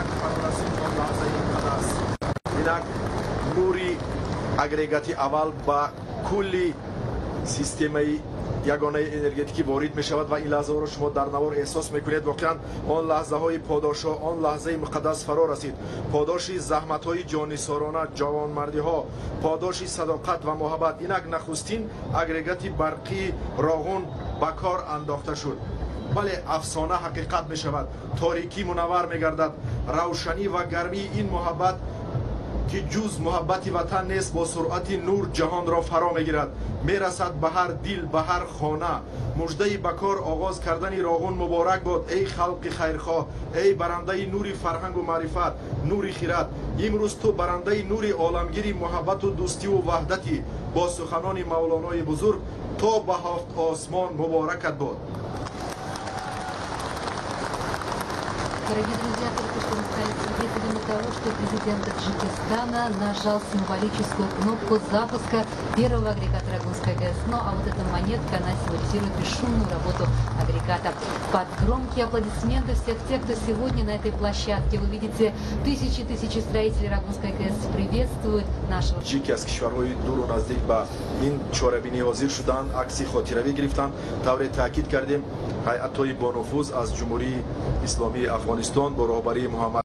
Инак фарорасид он лаҳзаи муқаддас. Инак нури агрегати аввал ба кулли системаи ягонаи энергетикӣ ворид мешавад ва ин лаҳзаҳоро шумо дар навор эҳсос мекунед. Воқеан он лаҳзаҳои подошҳо, он лаҳзаи муқаддас фаро расид. Подоши заҳматҳои ҷоннисорона, ҷавонмардиҳо, подоши садоқат ва муҳаббат. Инак нахустин агрегати барқии Роғун ба кор андохта шуд. Бале, афсона ҳақиқат мешавад, торикӣ мунаввар мегардад. Равшанӣ ва гармии ин муҳаббат, ки ҷуз муҳаббати ватан нест, бо суръати нур ҷаҳонро фаро мегирад, мерасад ба ҳар дил, ба ҳар хона. Муждаи ба кор оғоз кардани Роғун муборак бод, эй халқи хайрхоҳ, эй барандаи нури фарҳангу маърифат, нури хират. Имрӯз ту барандаи нури оламгири муҳаббату дӯстиву ваҳдатӣ. Бо суханони Мавлонои бузург, то ба ҳафт осмон муборакат бод. Дорогие друзья, только что мы стали свидетелями того, что президент Таджикистана нажал символическую кнопку запуска первого агрегата Рогунской ГЭС. Ну а вот эта монетка, она символизирует бесшумную работу агрегата. Под громкие аплодисменты всех тех, кто сегодня на этой площадке. Вы видите, тысячи-тысячи строителей Рогунской ГЭС приветствуют нашего... Ҷики аз кишварҳои дуру наздик ба ин чорабинӣ ҳозир шуданд, акси хотиравӣ гирифтанд. Тавре таъкид кардем, ҳайатҳои бонуфуз аз Ҷумҳурии Исломии Афғонистон бо роҳбарии Муҳаммад